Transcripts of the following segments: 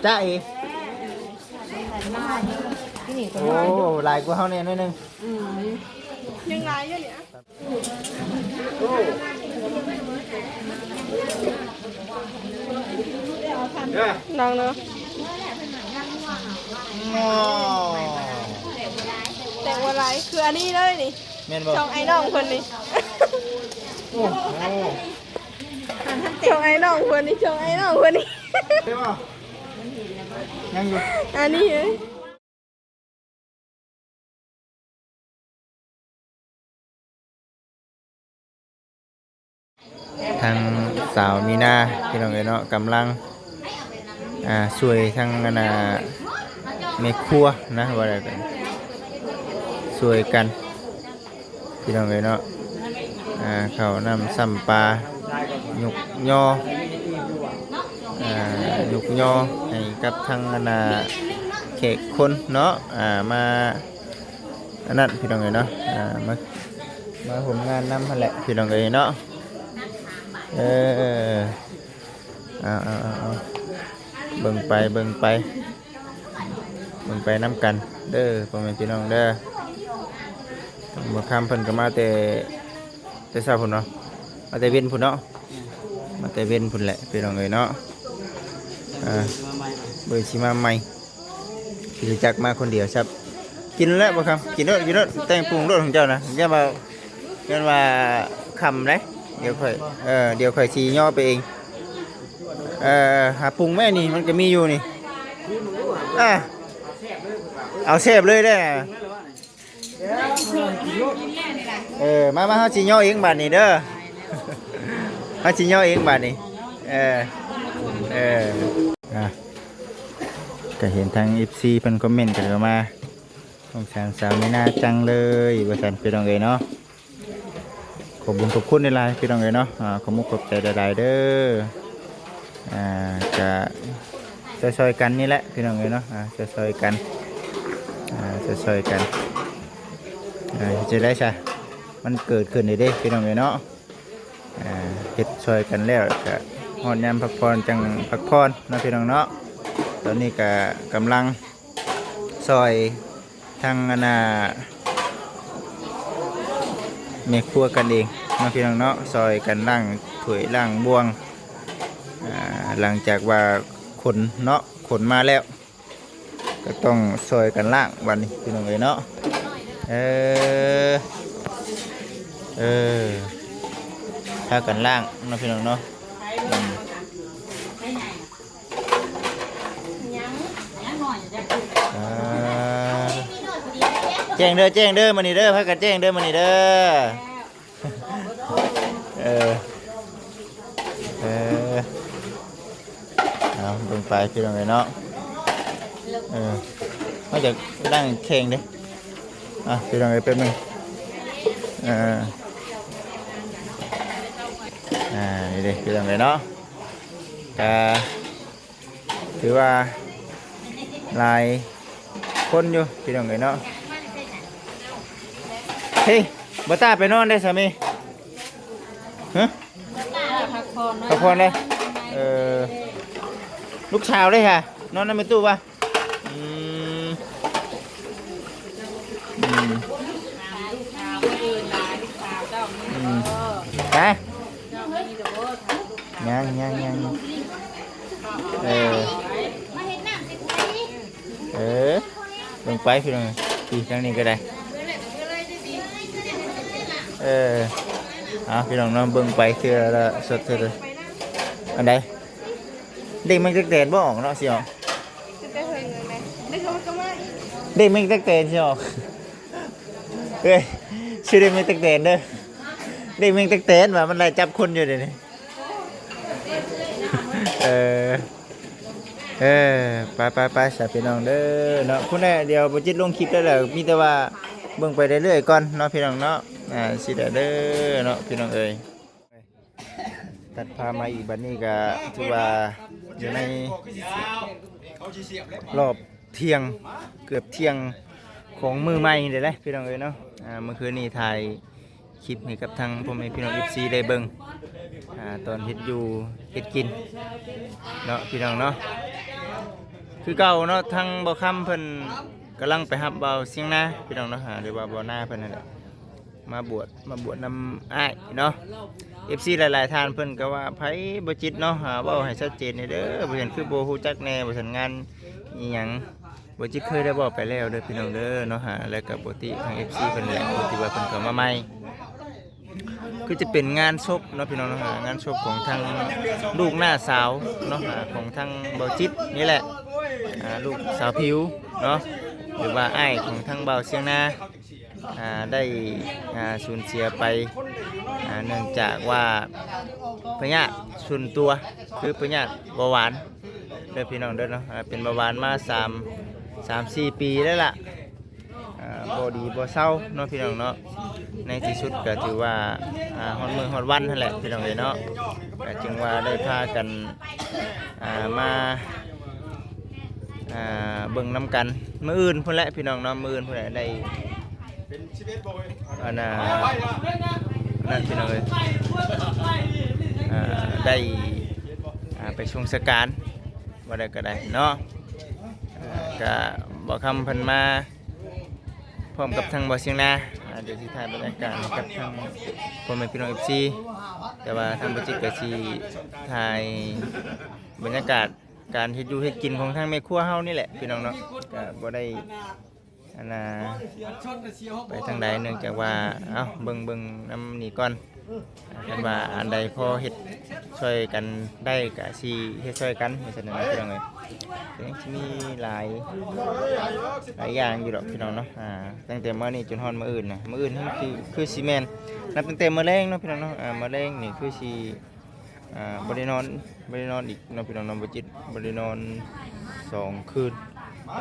ຈ໊ະເອ ໂອ້ ຫຼາຍກວ່າເຮົາແດ່ໜ້ອຍໜຶ່ງ. ອືມ ຍັງຫຼາຍຢູ່ນີ້. ລອງເນາະ. ແຕ່ງບໍ່ຫຼາຍ ຄືອັນນີ້ເລີຍນີ້. ແມ່ນບໍ່? ຊ່ອງອ້າຍນ້ອງເພິ່ນນີ້. ໂອ້ໂຫ ຊ່ອງອ້າຍນ້ອງເພິ່ນນີ້ ຊ່ອງອ້າຍນ້ອງເພິ່ນນີ້. ໄດ້ບໍ່? ຍັງຢູ່ ອັນນີ້ເອີຍ. ທາງສາວມີນາ ພີ່ນ້ອງເອີຍເນາະ ກຳລັງ ອ່າ ຊ່ວຍທາງ ອັນນ່າ ແມ່ຄົວນະ ວ່າແລ້ວກໍຊ່ວຍກັນ ພີ່ນ້ອງເອີຍເນາະ. ອ່າ ເຂົ້ານ້ຳຊ້ຳປາ ຍົກຍໍ່ ອ່າ ຍົກຍໍ່ໃຫ້ກັບທາງ ອັນນ່າ ແຂກຄົນເນາະ ອ່າ ມາ ອັນນັ້ນ ພີ່ນ້ອງເອີຍເນາະ ອ່າ ມາ ມາຮ່ວມງານນຳຫັ້ນແຫຼະ ພີ່ນ້ອງເອີຍເນາະ. ເອີ ເອົາໆໆ ເບິ່ງໄປ ເບິ່ງໄປ ເບິ່ງໄປນຳກັນເດີ ພໍ່ແມ່ພີ່ນ້ອງເດີ. ທາງບ່າວຄຳເພິ່ນກໍມາແຕ່ ແຕ່ເຊົ້າພຸ້ນເນາະ ມາແຕ່ເວັນພຸ້ນເນາະ ມາແຕ່ເວັນພຸ້ນແຫຼະ ພີ່ນ້ອງເອີຍເນາະ. ອ່າ ເບິ່ງຊິມາໃໝ່ ຊິຈັກມາຄົນດຽວຊັບ. ກິນແລ້ວບໍ່ຄຳ ກິນໂລດ ກິນໂລດ ແຕ່ງປຸງໂລດຂອງເຈົ້ານະ. ຢ່າວ່າ ຢ້ານວ່າຄ່ຳເດ້ ດຽວຂ້ອຍ ເອີ ດຽວຂ້ອຍຊິຍໍໄປເອງ. ເອີ ຫາປຸງແມ່ນີ້ ມັນກໍມີຢູ່ນີ້. ອ່າ ເອົາແຊບເລີຍເດ້. ເອີ ມາ ມາ ເຮົາຊິຍໍເອງບາດນີ້ເດີ ເຮົາຊິຍໍເອງບາດນີ້. ເອີ ເອີ ອ່ະ ກໍເຫັນທາງເອັຟຊີເພິ່ນຄອມເມັນກັນເຂົ້າມາ ສົງສານສາວມີນາຈັງເລີຍ ວ່າຊັ້ນ ພີ່ນ້ອງເອີຍເນາະ. ຂອບບຸນຂອບຄຸນຫຼາຍໆ ພີ່ນ້ອງເອີຍເນາະ ອ່າ ຂອບມຸກຂອບໃຈຫຼາຍໆເດີ. ອ່າ ກະຊ່ອຍໆກັນນີ້ແຫຼະ ພີ່ນ້ອງເອີຍເນາະ ອ່າ ຊ່ອຍໆກັນ ອ່າ ຊ່ອຍໆກັນ. ອ່າ ເຮັດຈັ່ງໃດຊະ ມັນເກີດຂຶ້ນໄດ້ເດ້ ພີ່ນ້ອງເອີຍເນາະ. ອ່າ ເຮັດຊ່ອຍກັນແລ້ວກະຮອດຍາມພັກຜ່ອນຈັ່ງພັກຜ່ອນເນາະ ພີ່ນ້ອງເນາະ. ຕອນນີ້ກະກຳລັງຊ່ອຍ ທາງອັນນ່າ ແມ່ຄົວກັນເອງເນາະ ພີ່ນ້ອງເນາະ ຊ່ອຍກັນລ້າງຖ້ວຍລ້າງບ່ວງ. ອ່າ ຫຼັງຈາກວ່າຂົນເນາະ ຂົນມາແລ້ວ ກໍຕ້ອງຊ່ອຍກັນລ້າງບັດນີ້ ພີ່ນ້ອງເອີຍເນາະ. ເອີ ເອີ ພາກັນລ້າງເນາະ ພີ່ນ້ອງເນາະ. ອືມ ອ່າ ແຈ້ງເດີ ແຈ້ງເດີ ມື້ນີ້ເດີ ພາກັນແຈ້ງເດີ ມື້ນີ້ເດີ. ເອີ ເອີ ເອົາ ເບິ່ງໄປ ພີ່ນ້ອງເອີຍເນາະ. ເອີ ມາຈາກດ້ານແຂ່ງເດ້. ອ່ະ ພີ່ນ້ອງເອີຍ ແປັບໜຶ່ງ. ເອີ ອ່າ ນີ້ເດ້ ພີ່ນ້ອງເອີຍເນາະ ກະ ຖືວ່າຫຼາຍຄົນຢູ່ ພີ່ນ້ອງເອີຍເນາະ. ເຮີ້ຍ ບໍ່ຕ້າໄປນອນໄດ້ສາມີ? ຮະ? ພັກຜ່ອນເນາະ ພັກຜ່ອນເດ້. ເອີ ລູກສາວເດ້ຫະ ນອນນຳແມ່ຕູ້ວະ? ອືມ ອືມ ອືມ ຮະ? ຍັງ ຍັງ ຍັງ ຍັງ ເອີ ເອີ ເບິ່ງໄປພີ່ນ້ອງ ປີທາງນີ້ກໍໄດ້. ເອີ ເອົາ ພີ່ນ້ອງເນາະ ເບິ່ງໄປເທື່ອລະສົດເທື່ອລະ ອັນໃດ ເດັກແມ່ງຕັກແຕນບໍ່ອອກເນາະ ຊິອອກ ເດັກແມ່ງຕັກແຕນຊິອອກ. ເອີຍ ຊື່ເດັກແມ່ງຕັກແຕນເດີ ເດັກແມ່ງຕັກແຕນວ່າມັນໄລ່ຈັບຄົນຢູ່ເດນີ້. ເອີ ເອີ ໄປ ໄປ ໄປ ສາພີ່ນ້ອງເດີເນາະ. ພຸ້ນແຫຼະ ດຽວບໍ່ຈິດລົງຄລິບໄດ້ແລ້ວ ມີແຕ່ວ່າເບິ່ງໄປເລື້ອຍໆກ່ອນເນາະ ພີ່ນ້ອງເນາະ. ອ່າ ຊິໄດ້ເດີເນາະ ພີ່ນ້ອງເອີຍ. ຕັດພາບມາອີກ ບັດນີ້ກໍຖືວ່າຢູ່ໃນຮອບທ່ຽງ ເກືອບທ່ຽງຂອງມື້ໃໝ່ນີ້ແຫຼະ ພີ່ນ້ອງເອີຍເນາະ. ອ່າ ມື້ຄືນນີ້ຖ່າຍ ຄລິບໃຫ້ກັບທາງພໍ່ແມ່ພີ່ນ້ອງເອັຟຊີໄດ້ເບິ່ງ ອ່າ ຕອນເຮັດຢູ່ເຮັດກິນເນາະ ພີ່ນ້ອງເນາະ. ຄືເກົ່າເນາະ ທາງບ່າວຄຳເພິ່ນກຳລັງໄປຮັບບ່າວຊຽງນາ ພີ່ນ້ອງເນາະ ອ່າ ຫຼືວ່າບ່າວນາເພິ່ນນັ້ນແຫຼະ ມາບວດ ມາບວດນຳອ້າຍເນາະ. ເອັຟຊີຫຼາຍໆທ່ານເພິ່ນກໍວ່າ ໃຜບໍ່ຈິດເນາະ ອ່າ ເວົ້າໃຫ້ຊັດເຈນແດ່ເດີ ບໍ່ຊັ້ນຄືບໍ່ຮູ້ຈັກແດ່ ວ່າຊັ້ນ ງານອີ່ຫຍັງ. ບໍ່ຈິດເຄີຍໄດ້ບອກໄປແລ້ວເດີພີ່ນ້ອງເດີເນາະ ແລະກໍບໍ່ຕິທາງເອັຟຊີເພິ່ນແຫຼະ ທີ່ວ່າເພິ່ນເຂົ້າມາໃໝ່ ຄືຈະເປັນງານສົບເນາະ ພີ່ນ້ອງເນາະ ງານສົບຂອງທາງລູກນ້າສາວເນາະ ຂອງທາງເບົາຈິດນີ້ແຫຼະ ອ່າ ລູກສາວຜິວເນາະ ຫຼືວ່າອ້າຍຂອງທາງບ່າວຊຽງນາ ອ່າ ໄດ້ ອ່າ ສູນເສຍໄປ ອ່າ ເນື່ອງຈາກວ່າພະຍາດສ່ວນຕົວ ຄືພະຍາດເບົາຫວານ ເດີພີ່ນ້ອງເດີເນາະ ອ່າ ເປັນເບົາຫວານມາສາມ ສາມສີ່ປີແລ້ວລະ ອ່າ ບໍ່ດີບໍ່ເຊົາເນາະ ພີ່ນ້ອງເນາະ. ໃນທີ່ສຸດກໍຖືວ່າ ອ່າ ຮອດມື້ຮອດວັນຫັ້ນແຫຼະ ພີ່ນ້ອງເອີຍເນາະ ກໍຈຶ່ງວ່າໄດ້ພາກັນ ອ່າ ມາ ອ່າ ເບິ່ງນຳກັນ ມື້ອື່ນພຸ້ນແຫຼະ ພີ່ນ້ອງເນາະ ມື້ອື່ນພຸ້ນແຫຼະ ໄດ້ ອັນນ່າ ນັ້ນ ພີ່ນ້ອງເອີຍ ອ່າ ໄດ້ ອ່າ ໄປສົ່ງສະການ ວ່າໄດ້ກໍໄດ້ເນາະ ອ່າ ກະບ່າວຄຳເພິ່ນມາ ພ້ອມກັບທາງບ່າວຊຽງນາ ອ່າ ດຽວຊິຖ່າຍບັນຍາກາດໃຫ້ກັບທາງພໍ່ແມ່ພີ່ນ້ອງເອັຟຊີ ແຕ່ວ່າທາງບໍ່ຈິດກໍຊິຖ່າຍບັນຍາກາດການເຮັດຢູ່ເຮັດກິນຂອງທາງແມ່ຄົວເຮົານີ້ແຫຼະ ພີ່ນ້ອງເນາະ ກໍບໍ່ໄດ້ ອັນນ່າ ໄປທາງໃດ ເນື່ອງຈາກວ່າ ເອົ້າ ເບິ່ງ ເບິ່ງນຳນີ້ກ່ອນ ຄັນວ່າອັນໃດພໍເຮັດຊ່ອຍກັນໄດ້ກະຊິເຮັດຊ່ອຍກັນ ວ່າຊັ້ນນະ ພີ່ນ້ອງເອີຍ. ກໍຍັງຊິມີຫຼາຍ ຫຼາຍຢ່າງຢູ່ດອກ ພີ່ນ້ອງເນາະ ອ່າ ຕັ້ງແຕ່ມື້ນີ້ຈົນຮອດມື້ອື່ນນະ ມື້ອື່ນນີ້ຄື ຄືຊິແມ່ນ ນັບຕັ້ງແຕ່ມື້ແລງເນາະ ພີ່ນ້ອງເນາະ ອ່າ ມື້ແລງນີ້ຄືຊິ ອ່າ ບໍ່ໄດ້ນອນ ບໍ່ໄດ້ນອນອີກເນາະ ພີ່ນ້ອງເນາະ ບໍ່ຈິດ ບໍ່ໄດ້ນອນສອງຄືນ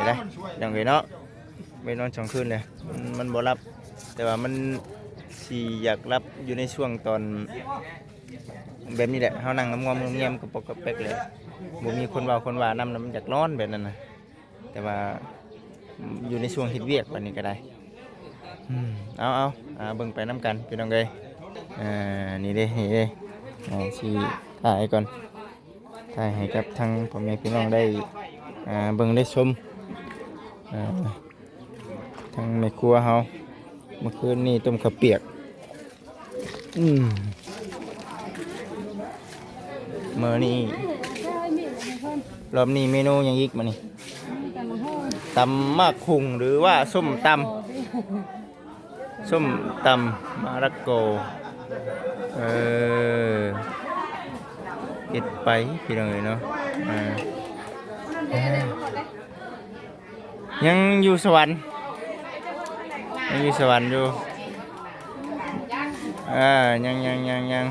ໄດ້ ພີ່ນ້ອງເອີຍເນາະ ບໍ່ໄດ້ນອນສອງຄືນເລີຍ ມັນ ມັນບໍ່ຫຼັບ ແຕ່ວ່າມັນຊິຢາກຫຼັບຢູ່ໃນຊ່ວງຕອນແບບນີ້ແຫຼະ ເຮົານັ່ງງອມໆແງມໆ ກະປອກກະແປກແຫຼະ ບໍ່ມີຄົນເວົ້າຄົນວ່ານຳ ມັນຢາກນອນແບບນັ້ນນະ. ແຕ່ວ່າຢູ່ໃນຊ່ວງເຮັດວຽກບັດນີ້ກໍໄດ້ ອືມ ເອົາ ເອົາ ອ່າ ເບິ່ງໄປນຳກັນ ພີ່ນ້ອງເອີຍ ອ່າ ນີ້ເດ້ ນີ້ເດ້ ອ່າ ຊິຖ່າຍກ່ອນ ຖ່າຍໃຫ້ກັບທາງພໍ່ແມ່ພີ່ນ້ອງໄດ້ ອ່າ ເບິ່ງໄດ້ຊົມ ອ່າ ທາງແມ່ຄົວເຮົາ ເມື່ອຄືນນີ້ຕົ້ມເຂົ້າປຽກ ອືມ ມື້ນີ້ ຮອບນີ້ເມນູຫຍັງອີກມື້ນີ້? ຕຳໝາກຫຸ່ງ ຫຼືວ່າສົ້ມຕຳ ສົ້ມຕຳມະລະກົ ເອີ ເຮັດໄປ ພີ່ນ້ອງເອີຍເນາະ ອ່າ ຍັງຢູ່ສະຫວັນ ຍັງຢູ່ສະຫວັນຢູ່ ເອີ ຍັງ ຍັງ ຍັງ ຍັງ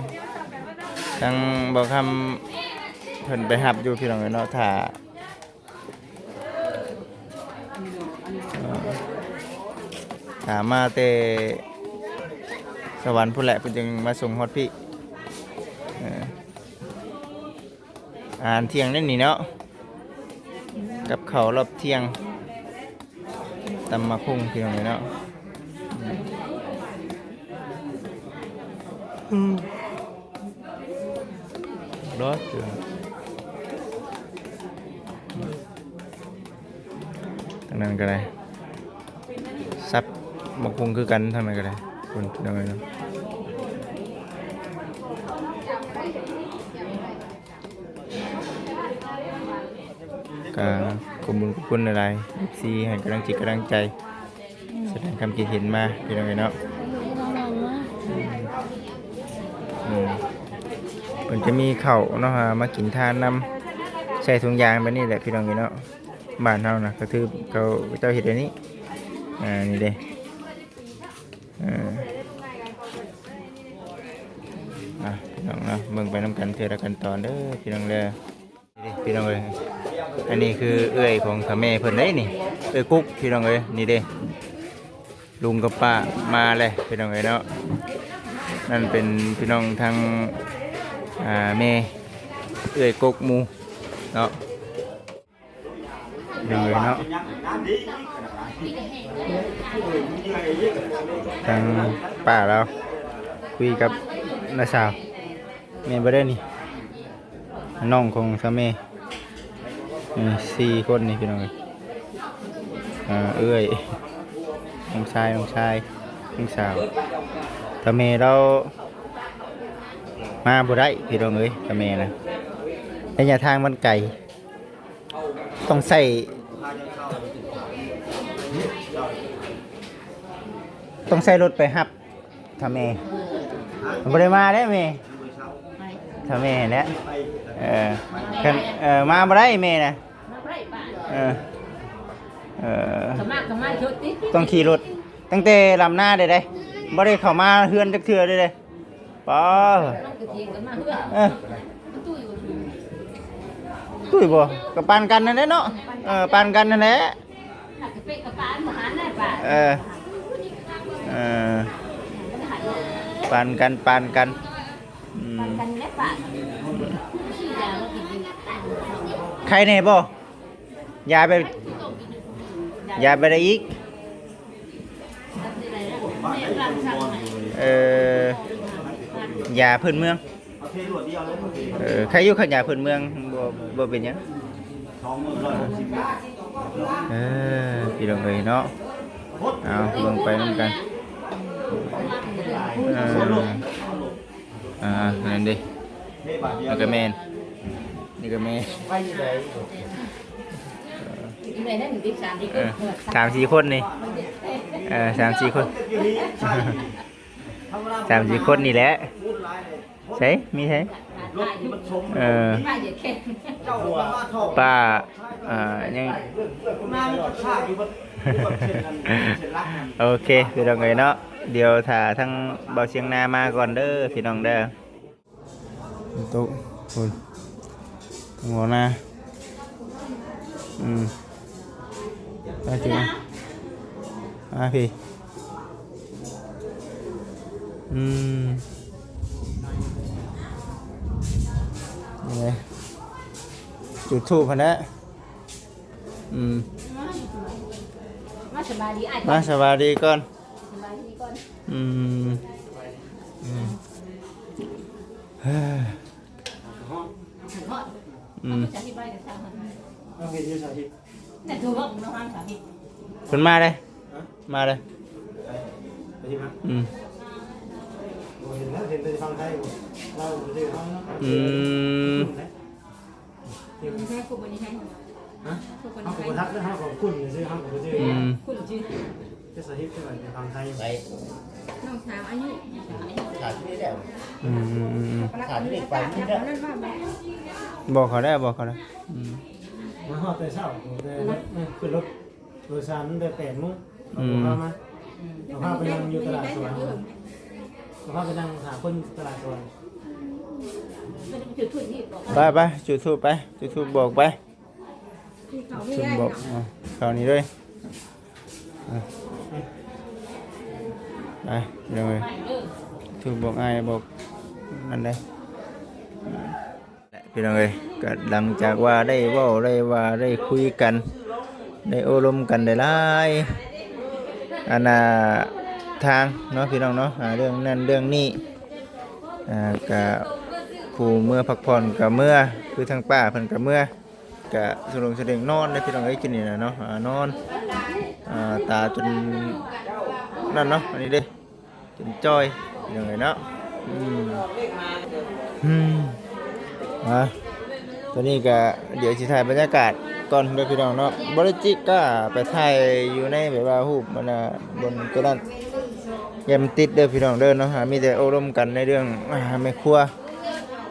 ທາງບ່າວຄຳເພິ່ນໄປຮັບຢູ່ ພີ່ນ້ອງເອີຍເນາະ ຖ້າ ເອີ ຖ້າມາແຕ່ສະຫວັນພຸ້ນແຫຼະ ເພິ່ນຈຶ່ງມາສົ່ງຮອດພີ້ ເອີ. ອາຫານທ່ຽງແນວນີ້ເນາະ ກັບເຂົ້າຮອບທ່ຽງ ຕຳໝາກຫຸ່ງ ພີ່ນ້ອງເອີຍເນາະ ອືມ ອືມ ລໍເທື່ອ ທາງນັ້ນກໍໄດ້ ສັບໝາກຫຸ່ງຄືກັນ ທາງນັ້ນກໍໄດ້ ພຸ້ນ ພີ່ນ້ອງເອີຍເນາະ. ກໍຂອບຄຸນຂອບຄຸນຫຼາຍໆ ເອັຟຊີ ໃຫ້ກຳລັງຈິດກຳລັງໃຈ ສະແດງຄຳຄິດເຫັນມາ ພີ່ນ້ອງເອີຍເນາະ ອືມ ເພິ່ນຈະມີເຂົ້າເນາະ ມາກິນທານນຳ ໃສ່ຖົງຢາງແບບນີ້ແຫຼະ ພີ່ນ້ອງເອີຍເນາະ ບ້ານເຮົານະ ກໍຄືເຂົາເຈົ້າເຮັດແບບນີ້ ອ່າ ນີ້ເດ້ ເອີ ອ່ະ ພີ່ນ້ອງເນາະ ເບິ່ງໄປນຳກັນເທື່ອລະຂັ້ນຕອນເດີ ພີ່ນ້ອງເດີ ນີ້ເດ້ ພີ່ນ້ອງເອີຍ ອັນນີ້ຄືເອື້ອຍຂອງຂ້າແມ່ເພິ່ນເດ້ນີ້ ເອື້ອຍກຸກ ພີ່ນ້ອງເອີຍ ນີ້ເດ້ ລຸງກັບປ້າມາແລ້ວ ພີ່ນ້ອງເອີຍເນາະ ນັ້ນເປັນພີ່ນ້ອງທາງ ອ່າ ແມ່ເອື້ອຍກົກໝູ່ເນາະ. ເດີເນາະ ທາງປ້າລາວ ຄຸຍກັບນ້າສາວ ແມ່ນບໍ່ເດີນີ້? ນ້ອງຂອງສາວແມ່ ນີ້ສີ່ຄົນນີ້ພີ່ນ້ອງເອີຍ ອ່າ ເອື້ອຍ ນ້ອງຊາຍ ນ້ອງຊາຍ ນ້ອງສາວ. ສາວແມ່ລາວມາບໍ່ໄດ້ພີ່ນ້ອງເອີຍ ສາວແມ່ນະ ໄລຍະທາງມັນໄກ ຕ້ອງໃຊ້ ຕ້ອງໃຊ້ລົດໄປຮັບ ຖ້າແມ່ ບໍ່ໄດ້ມາເດ້ແມ່ ຖ້າແມ່ແຫຼະ ເອີ ຄັນ ເອີ ມາບໍ່ໄດ້ແມ່ນະ ເອີ ເອີ ກໍມາ ກໍມາຊຸດຕິ ຕ້ອງຂີ່ລົດ ຕັ້ງແຕ່ລຳນາເດ້ ບໍ່ໄດ້ເຂົ້າມາເຮືອນຈັກເທື່ອເດ້. ປ້າ ເອີ ຕຸ້ຍບໍ່ ກໍປານກັນນັ້ນແຫຼະເນາະ ເອີ ປານກັນນັ້ນແຫຼະ ເອີ ເອີ ປານກັນ ປານກັນ ອືມ ໄຄແນ່ບໍ່? ຢາໄປ ຢາໄປໄດ້ອີກ ເອີ ຢາພື້ນເມືອງ ເອີ ໃຄຢູ່ຄັນຢາພື້ນເມືອງ ບໍ່ ບໍ່ເປັນຫຍັງ ເອີ ພີ່ນ້ອງເອີຍເນາະ ເອົາ ເບິ່ງໄປນຳກັນ ເອີ ອ່າ ນັ້ນເດ້ ນີ້ກໍແມ່ນ ນີ້ກໍແມ່ນ ເອີ ສາມສີ່ຄົນນີ້ ເອີ ສາມສີ່ຄົນ ສາມສີ່ຄົນນີ້ແຫຼະ ໃສ ມີໃສ ເອີ ປ້າ ເອີ ຍັງ ໂອເຄ ພີ່ນ້ອງເອີຍເນາະ ດຽວຖ້າທາງບ່າວຊຽງນາມາກ່ອນເດີ ພີ່ນ້ອງເດີ ໂຕະພຸ້ນ ຫົວໜ້າ ອືມ ມາເຖິງ ມາພີ້ ອືມ ນີ້ເດ້ ຈຸດທູບຫັ້ນແຫຼະ ອືມ ມາສະບາຍດີອ້າຍ ມາສະບາຍດີກ່ອນ ສະບາຍດີກ່ອນ ອືມ ອືມ ອືມ ເຮົາເຫັນຢູ່ສາທິດ ເພິ່ນມາເດ້ ຮະ ມາເດ້ ໄປທີ່ມາ ອືມ ບໍ່ເຫັນແລ້ວ ເຫັນແຕ່ຝັ່ງໄທ ລາວບໍ່ໄດ້ເຮົາເນາະ ອືມ ແມ່ຄູບໍ່ໄດ້ໃຫ້ ຮະ ເຮົາກໍບໍ່ທັກເດີ ເຮົາກໍຄຸ້ນຊື່ ເຮົາກໍບໍ່ຈື່ ອືມ ຄຸ້ນຊື່ ເປັນສາທິດຄືວ່າເປັນຝັ່ງໄທ ໄປ ນ້ອງສາວອາຍຸ ສາທິດແລ້ວ ອືມ ອືມ ອືມ ສາທິດໄປນີ້ແລ້ວ ບອກເຂົາໄດ້ ບອກເຂົາໄດ້ ອືມ ມາຮອດແຕ່ເຊົ້າ ແຕ່ລົດ ເອີ ຂຶ້ນລົດ ໂດຍສານຕັ້ງແຕ່ແປດໂມງ ອືມ ເອົາພາມາ ເອົາພາໄປນັ່ງຢູ່ຕະຫຼາດສະຫວັນ ເອົາພາໄປນັ່ງຫາຄົນຕະຫຼາດສະຫວັນ ໄປ ໄປ ຈຸດທູບໄປ ຈຸດທູບບອກໄປ ຈຸດທູບບອກ ເອົາ ເຂົ້ານີ້ເລີຍ ເອົາ ໄປ ເດີ ທູບບອກອ້າຍ ບອກນັ້ນເດ້. ພີ່ນ້ອງເອີຍ ກໍຫຼັງຈາກວ່າໄດ້ເວົ້າ ໄດ້ວ່າ ໄດ້ຄຸຍກັນ ໄດ້ໂອ້ລົມກັນໄດ້ຫຼາຍ ອັນນ່າ ທາງເນາະ ພີ່ນ້ອງເນາະ ອ່າ ເລື່ອງນັ້ນເລື່ອງນີ້ ອ່າ ກະຜູ້ເມືອພັກຜ່ອນກະເມືອ ຄືທາງປ້າເພິ່ນກະເມືອ ກະສະຫຼົງສະເຫຼັງນອນເດ້ ພີ່ນ້ອງເອີຍ ກິນນີ້ນະເນາະ ອ່າ ນອນ ອ່າ ຕາຈົນນັ້ນເນາະ ອັນນີ້ເດ້ ເປັນຈ້ອຍ ພີ່ນ້ອງເອີຍເນາະ ອືມ ອືມ ອ່າ ຕອນນີ້ກະດຽວຊິຖ່າຍບັນຍາກາດກ່ອນເດີພີ່ນ້ອງເນາະ ບໍ່ໄດ້ຈິກ ກະໄປຖ່າຍຢູ່ໃນແບບວ່າຮູບມັນນະ ບົນໂຕນັ້ນ ຢ່າມັນຕິດເດີພີ່ນ້ອງເດີເນາະ ມີແຕ່ໂອ້ລົມກັນໃນເລື່ອງ ອ່າ ແມ່ຄົວ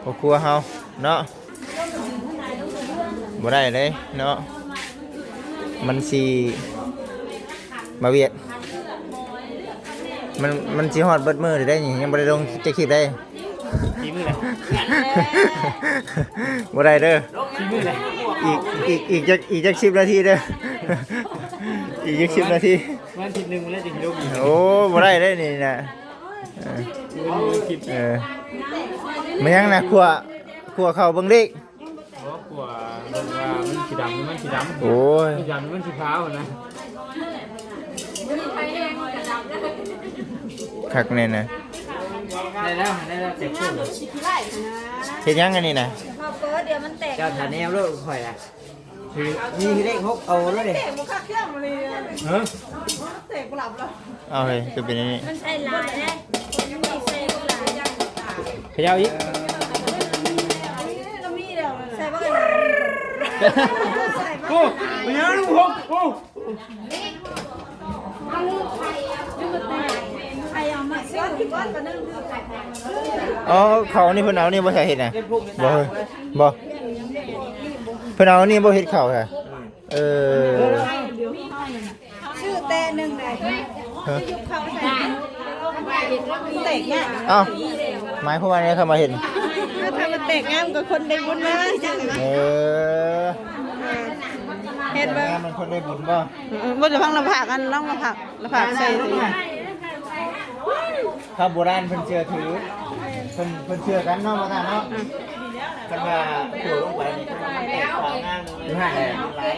ຄອບຄົວເຮົາເນາະ. ບໍ່ໄດ້ເດ້ເນາະ ມັນຊິມາວຽກ ມັນ ມັນຊິຮອດເບິດມື້ເດ້ນີ້ ຍັງບໍ່ໄດ້ລົງຈັກຄລິບເດ້ ສີ່ມື້ແລ້ວ ບໍ່ໄດ້ເດີ ສີ່ມື້ແລ້ວ ອີກ ອີກ ອີກຈັກ ອີກຈັກສິບນາທີເດີ ອີກຈັກສິບນາທີ ວັນທີໜຶ່ງແລ້ວຈຶ່ງລົງອີກ ໂອ້ ບໍ່ໄດ້ເດ້ນີ້ນະ ເອີ ເອີ ແມ່ນຫຍັງນະ ຂົ້ວ ຂົ້ວເຂົ້າເບິ່ງເລກ ບໍ່ ກວ່າເບິ່ງວ່າມັນຊິດຳ ມັນຊິດຳ ໂອ້ຍ ມັນຊິດຳ ມັນຊິຂາວນະ ຄັກແນ່ນະ ໄດ້ແລ້ວ ໄດ້ແລ້ວ ເຈັບຄົນ ຊິຂີ້ໄລ່ນະ ເຮັດຫຍັງອັນນີ້ນະ? ເຮົາເປີດ ດຽວມັນແຕກ ເຈົ້າຖ້າແນວໂລດຂ້ອຍລະ ມີເລກຫົກໂຕໂລດເດ້ ແຕກບໍ່ຄັກເຄື່ອງເລີຍ ຮະ ແຕກບໍ່ຫຼັບລະ ເອົາເຮີ້ຍ ຄືເປັນອັນນີ້ ມັນໃສ່ຫຼາຍເດ້ ໃສ່ບໍ່ຫຼາຍ ຂະເຍົາອີກ ໃສ່ບໍ່ຫຼາຍ ໂອ້ ເປັນຫຍັງ ໂອ້ ອໍ ເຂົ້ານີ້ເພິ່ນເອົານີ້ບໍ່ໃສ່ເຮັດນະ ບໍ່ເຮີ້ຍ ບໍ່ ເພິ່ນເອົານີ້ບໍ່ເຮັດເຂົ້າແທ້ ເອີ ຊື້ແຕ່ໜຶ່ງໃດ ຮະ ແຕກຍາກ ອ້າວ ໝາຍຄວາມວ່າໄງ ເຂົ້າມາເຮັດ ຖ້າມັນແຕກງາມກໍຄົນໄດ້ບຸນມາ ເອີ ເຮັດເບິ່ງ ງາມມັນຄົນໄດ້ບຸນບໍ່? ເອີ ບໍ່ໄດ້ຟັງລະພາກ ອັນລອງລະພາກ ລະພາກໃສ່ ຄຳໂບລານເພິ່ນເຊື່ອຖື ເພິ່ນ ເພິ່ນເຊື່ອກັນເນາະ ວ່າຊັ້ນເນາະ ອືມ ຄັນວ່າຂົວລົງໄປນີ້ ມັນແຕກຂວາງງາມ ຢູ່ຫັ້ນແຫຼະ ຫຼາຍ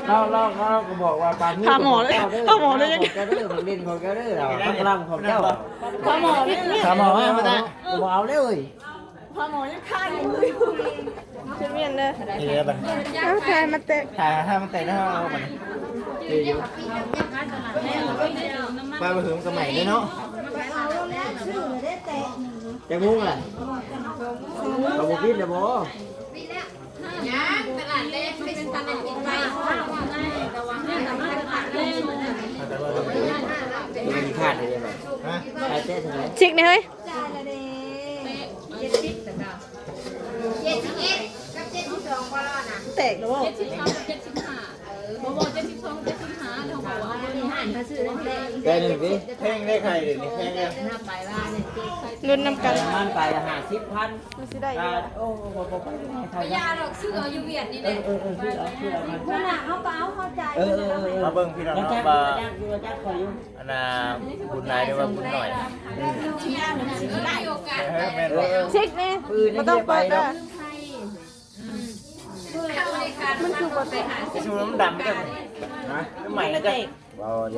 ເຮົາ ເຮົາ ເຮົາ ເຮົາກໍບອກວ່າປານນີ້ ພາໝໍເລີຍ ພາໝໍເລີຍ ຂອງເຈົ້າເດີ ຂອງເດັ່ນຂອງເຈົ້າເດີ ເອົາພາກລັງຂອງເຈົ້າ ພາໝໍເລີຍ ພາໝໍມາ ມາຕາ ບໍ່ເອົາເລີຍ ພາໝໍຍັງຄາຢູ່ມືຢູ່ ຄືແມ່ນເດີ ນີ້ເດີບັດນີ້ ເອົາຖ່າຍມາແຕະ ຖ່າຍ ຖ່າຍມາແຕະເນາະ ເອົາບັດນີ້ ປາໄປຫຶງກໍໃໝ່ເດ້ເນາະ ຈັກໂມງລະ ເຂົາບໍ່ປິດແລ້ວບໍ່? ຍັງ ຕະຫຼາດແລງ ເປັນຕະຫຼາດກິນໄປ ແຕ່ວ່າ ແຕ່ວ່າ ແຕ່ວ່າ ແຕ່ວ່າ ແຕ່ວ່າ ແຕ່ວ່າ ແຕ່ວ່າ ແຕ່ວ່າ ແຕ່ວ່າ ແຕ່ວ່າ ແຕ່ວ່າ ແຕ່ວ່າ ແຕ່ວ່າ ແຕ່ວ່າ ແຕ່ວ່າ ແຕ່ວ່າ ຊິກແນ່ເຮີ້ຍ ເຈັດສິບເອັດກັບເຈັດສິບສອງບໍ່ລອດນະ ແຕກແລ້ວບໍ່? ເຈັດສິບສອງກັບເຈັດສິບຫ້າ ບໍ່ ບໍ່ ເຈັດສິບສອງ ເຈັດສິບຫ້າ ແລ້ວເຮົາບອກວ່າເອົາ ແຕ່ໜຶ່ງຕິ ແພງເດ້ໄຂ່ເດນີ້ ແພງເດ້ ລຸ້ນນຳກັນ ມັນໄປລະຫ້າສິບພັນ ມັນຊິໄດ້ຢູ່ ໂອ້ ບໍ່ ບໍ່ໄປ ບໍ່ຢາດອກ ຊື້ເອົາຢູ່ຫວຽດນີ້ແຫຼະ ເອີ ເອີ ເອີ ຊື້ເອົາ ຊື້ເອົາ ເຮົາກໍເອົາ ເຮົາຈ່າຍ ເອີ ເອີ ເອີ ມາເບິ່ງພີ່ນ້ອງເນາະ ວ່າ ອັນນ່າ ບຸນຫຼາຍຫຼືວ່າບຸນໜ້ອຍ ເອີ ແມ່ນບໍ່ ຊິກນີ້ ບໍ່ຕ້ອງເປີດເດີ ມັນຄືບໍ່ແຕກ ຊິຊູມັນດຳເດ້ ຮະ ມັນໃໝ່ເດ້ ບໍ່ເດ້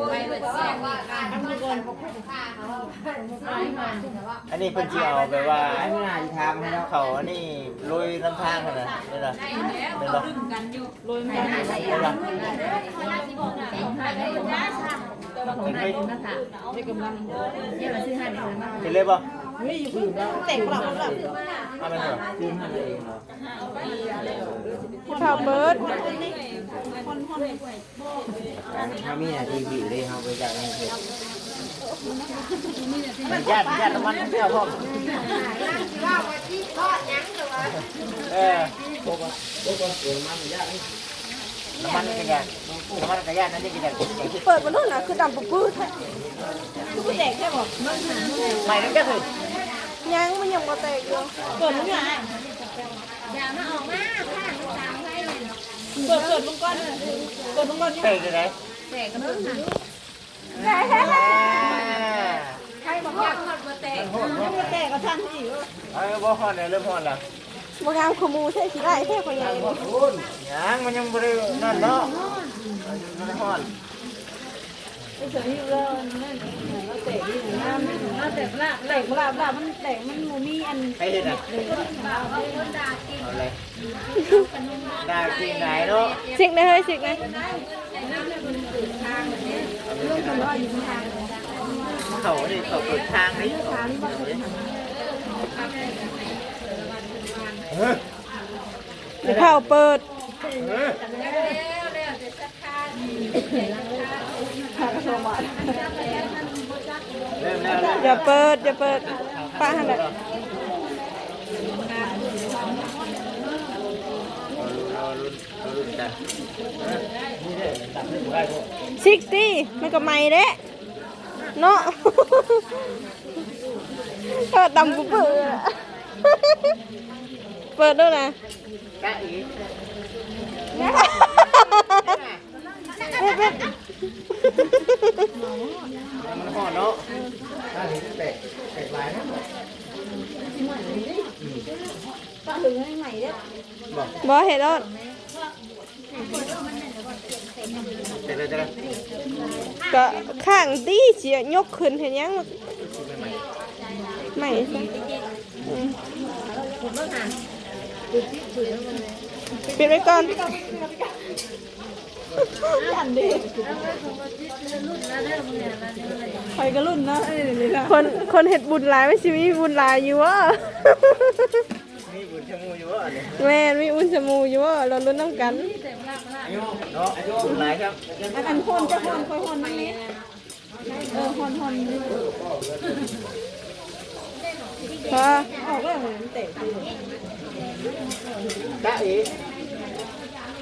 ອັນນີ້ເພິ່ນຊິເອົາແບບວ່າ ອັນນີ້ນະ ຊິຖາມໃຫ້ເນາະ ເຂົາອັນນີ້ໂລຍນຳທາງຫັ້ນນະ ເຫັນບໍ່ ເຫັນບໍ່? ໂລຍມາ ເຫັນເລີຍບໍ່? ເຕັມປະເອົາແລ້ວ ເອົາແມ່ນບໍ່? ເຂົາເປີດ ເຮົາມີໜ້າທີ່ວິວເດ້ ເຮົາບໍ່ຢາກໃຫ້ເຮັດ ຢ້ານ ຢ້ານນ້ຳມັນເຈົ້າພ້ອມ ເອີ ບໍ່ວ່າ ບໍ່ວ່າເອີ ມັນຢ້ານ ນ້ຳມັນກໍຢາກ ນ້ຳມັນກໍຢາກ ອັນນີ້ກໍຢາກ ເປີດມາໂລດນະ ຄືດຳປືດໆແທ້ ຄືບໍ່ແຕກແທ້ບໍ່? ໃໝ່ນຳກັນເລີຍ ຍັງ ມັນຍັງບໍ່ແຕກຢູ່ ເປີດເບິ່ງຫາ ຢ່າມາອອກມາ ຂ້າງຕາໄວ້ ເປີດ ເປີດເບິ່ງກ່ອນ ເປີດເບິ່ງກ່ອນ ແຕກຢູ່ໃດ? ແຕກກັນເບິ່ງຫັ້ນ ໃຄບໍ່ຮອດ ຮອດບໍ່ແຕກ ຍັງບໍ່ແຕກກໍທັນອີກ ເອີ ບໍ່ຮອດແລ້ວ ເລີ່ມຮອດແລ້ວ ບໍ່ງາມຄືໝູ່ແທ້ ຂີ້ຮ້າຍແທ້ພໍ່ໃຫຍ່ນີ້ ຍັງ ມັນຍັງບໍ່ໄດ້ນັ້ນເນາະ ມັນຍັງບໍ່ໄດ້ຮອດ ໄປເສີຍຢູ່ແລ້ວ ແຕກຢູ່ ງາມຢູ່ ແຕກລາບ ແຕກລາບ ລາບມັນແຕກ ມັນບໍ່ມີອັນ ໃຜເຮັດອ່ະ? ເອົາເລີຍ ດາກິນໄດ້ເນາະ ຊິກແນ່ເຮີ້ຍ ຊິກແນ່ ເຂົານີ້ ເຂົາເປີດທາງນີ້ ເອີ ຢ່າເຝົ້າເປີດ ເອີ ຢ່າເປີດ ຢ່າເປີດ ປະຫັ້ນແຫຼະ ຊິກຕິ ມັນກໍໃໝ່ແລ້ວເນາະ ເອີ ດຳປຶ້ ເປີດດູນະ ກະອີກ ມັນຮ້ອນເນາະ ແຕກ ແຕກຫຼາຍນະ ບໍ່ ເຮັດໂລດ ແຕກເລີຍ ແຕກເລີຍ ກໍຄ້າງຕິ ຊິຍົກຂຶ້ນເຮັດຫຍັງ ໃໝ່ຊະ ອືມ ປິດໄວ້ກ່ອນ ຢ້ານເດ້ ຂ້ອຍກໍລຸ້ນເນາະ ເອີ ນີ້ລະ ຄົນ ຄົນເຮັດບຸນຫຼາຍ ມັນຊິມີບຸນຫຼາຍຢູ່ບໍ່? ມີບຸນຊະໝູ່ຢູ່ບໍ່ອັນນີ້? ແມ່ນ ມີບຸນຊະໝູ່ຢູ່ບໍ່? ລໍລຸ້ນນຳກັນ ອາຍຸເນາະ ອາຍຸຫຼາຍຄັບ ອັນ ອັນຮ້ອນ ເຈົ້າຮ້ອນ ຂ້ອຍຮ້ອນນຳແດ່ ເອີ ຮ້ອນ ຮ້ອນ ພໍ ອອກແລ້ວ ມັນແຕກ ຈ໊ະເອ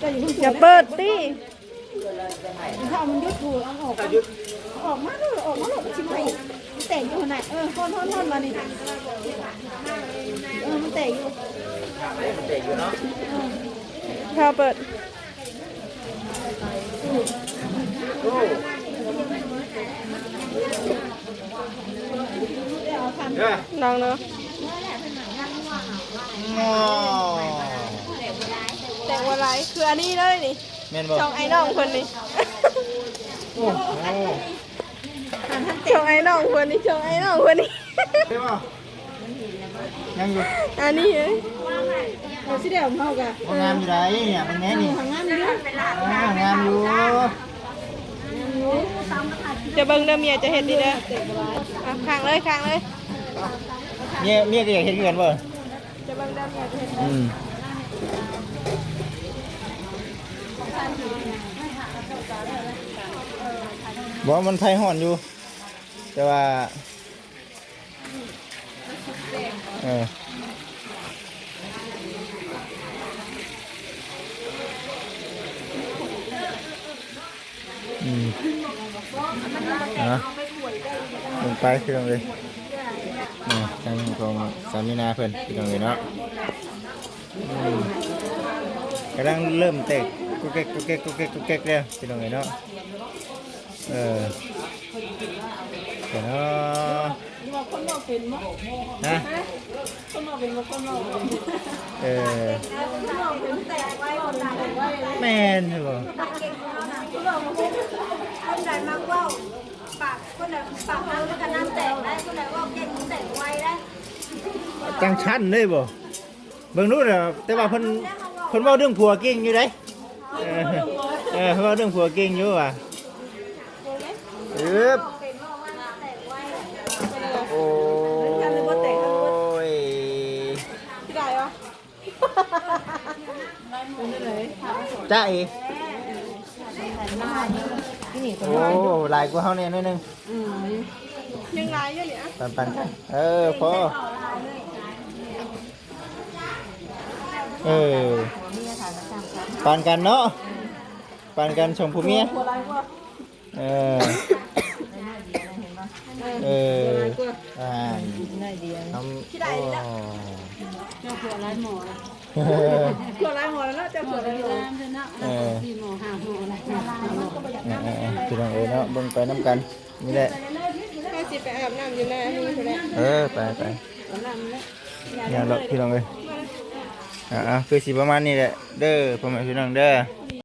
ຈະຢູ່ ຢ່າເປີດຕິ ຖ້າມັນຢຸດ ເອົາອອກ ເອົາອອກມາເດີ ອອກມາໂລດ ມັນຊິໄໝ້ ມັນແຕກຢູ່ຫັ້ນນະ ເອີ ຮ້ອນໆໆ ບາດນີ້ ເອີ ມັນແຕກຢູ່ ແຕກຢູ່ເນາະ ເອີ ຖ້າເປີດ ລອງເນາະ ແຕກບໍ່ຫຼາຍ ຄືອັນນີ້ເລີຍນີ້ ແມ່ນບໍ່? ຊ່ອງອ້າຍນ້ອງເພິ່ນນີ້ ໂອ້ໂຫ ຊ່ອງອ້າຍນ້ອງເພິ່ນນີ້ ຊ່ອງອ້າຍນ້ອງເພິ່ນນີ້ ຍັງຢູ່ ອັນນີ້ເອີຍ ເອົາຊິແລ້ວເຮົາກະ ໂອ້ ງາມຢູ່ໃດ໋ ເບິ່ງແດ່ນີ້ ເອີ ງາມຢູ່ ເອີ ງາມຢູ່ ຈະເບິ່ງເດີ ເມຍຈະເຮັດນີ້ເດີ ອ່ະ ຂ້າງເລີຍ ຂ້າງເລີຍ ເມຍ ເມຍກໍຢາກເຮັດຄືກັນບໍ່? ຈະເບິ່ງເດີ ເມຍຈະເຮັດ ອືມ ບໍ່ ມັນໄຟຮ້ອນຢູ່ ແຕ່ວ່າ ເອີ ອືມ ອ່ະ ລົງໄປພີ່ນ້ອງເອີຍ ອ່າ ທາງຂອງສາມີນາເພິ່ນພີ່ນ້ອງເອີຍເນາະ ອືມ ກຳລັງເລີ່ມແຕກ ກຸກແກກ ກຸກແກກ ກຸກແກກ ກຸກແກກແລ້ວພີ່ນ້ອງເອີຍເນາະ ເອີ ເນາະ ວ່າຄົນເວົ້າເປັນບໍ່? ຮະ? ຄົນເວົ້າເປັນບໍ່? ຄົນເວົ້າເປັນ ເອີ ຄົນເວົ້າເປັນແຕກໄວ ຄົນແຕກໄວເລີຍ ແມ່ນຢູ່ບໍ່? ຄົນເວົ້າບໍ່ເປັນ ຄົນໃດມັກເວົ້າ ປາກ ຄົນໃດປາກນັ້ນມັນກໍນ້ຳແຕກໄດ້ ຄົນໃດເວົ້າເກັ່ງມັນແຕກໄວໄດ້ ຈັ່ງຊັ້ນເລີຍບໍ່? ເບິ່ງດູນະ ແຕ່ວ່າເພິ່ນ ເພິ່ນເວົ້າເລື່ອງຜົວເກັ່ງຢູ່ເດ້ ເອີ ເອີ ເພິ່ນເວົ້າເລື່ອງຜົວເກັ່ງຢູ່ວ່າ ອຶບ ໂອ້ຍ ຊິໄດ້ບໍ່? ຈ້າເອ ໂອ້ ຫຼາຍກວ່າເຮົາແດ່ໜ້ອຍໜຶ່ງ ອືມ ຍັງຫຼາຍຢູ່ນີ້ ປັນໆກັນ ເອີ ພໍ ເອີ ປານກັນເນາະ ປານກັນ ສອງຜົວເມຍ ຜົວຫຼາຍກວ່າ ເອີ ເອີ ເອີ ຫຼາຍກວ່າ ອ່າ ໜ້ອຍດຽວ ທຳ ຂີ້ໄດ້ນີ້ລະ ໂອ້ ເຈົ້າຜົວຫຼາຍໝໍ້ລະ ຜົວຫຼາຍໝໍ້ລະເນາະ ເຈົ້າຜົວຫຼາຍໝໍ້ ເອີ ສີ່ໝໍ້ ຫ້າໝໍ້ລະ ເອີ ເອີ ເອີ ພີ່ນ້ອງເອີຍເນາະ ເບິ່ງໄປນຳກັນ ນີ້ແຫຼະ ເຮົາຊິໄປອາບນ້ຳຢູ່ນານີ້ພຸ້ນແຫຼະ ເອີ ໄປ ໄປ ອາບນ້ຳແຫຼະ ຍ່າງເລາະພີ່ນ້ອງເອີຍ ອ່າ ຄືຊິປະມານນີ້ແຫຼະເດີ ພໍ່ແມ່ພີ່ນ້ອງເດີ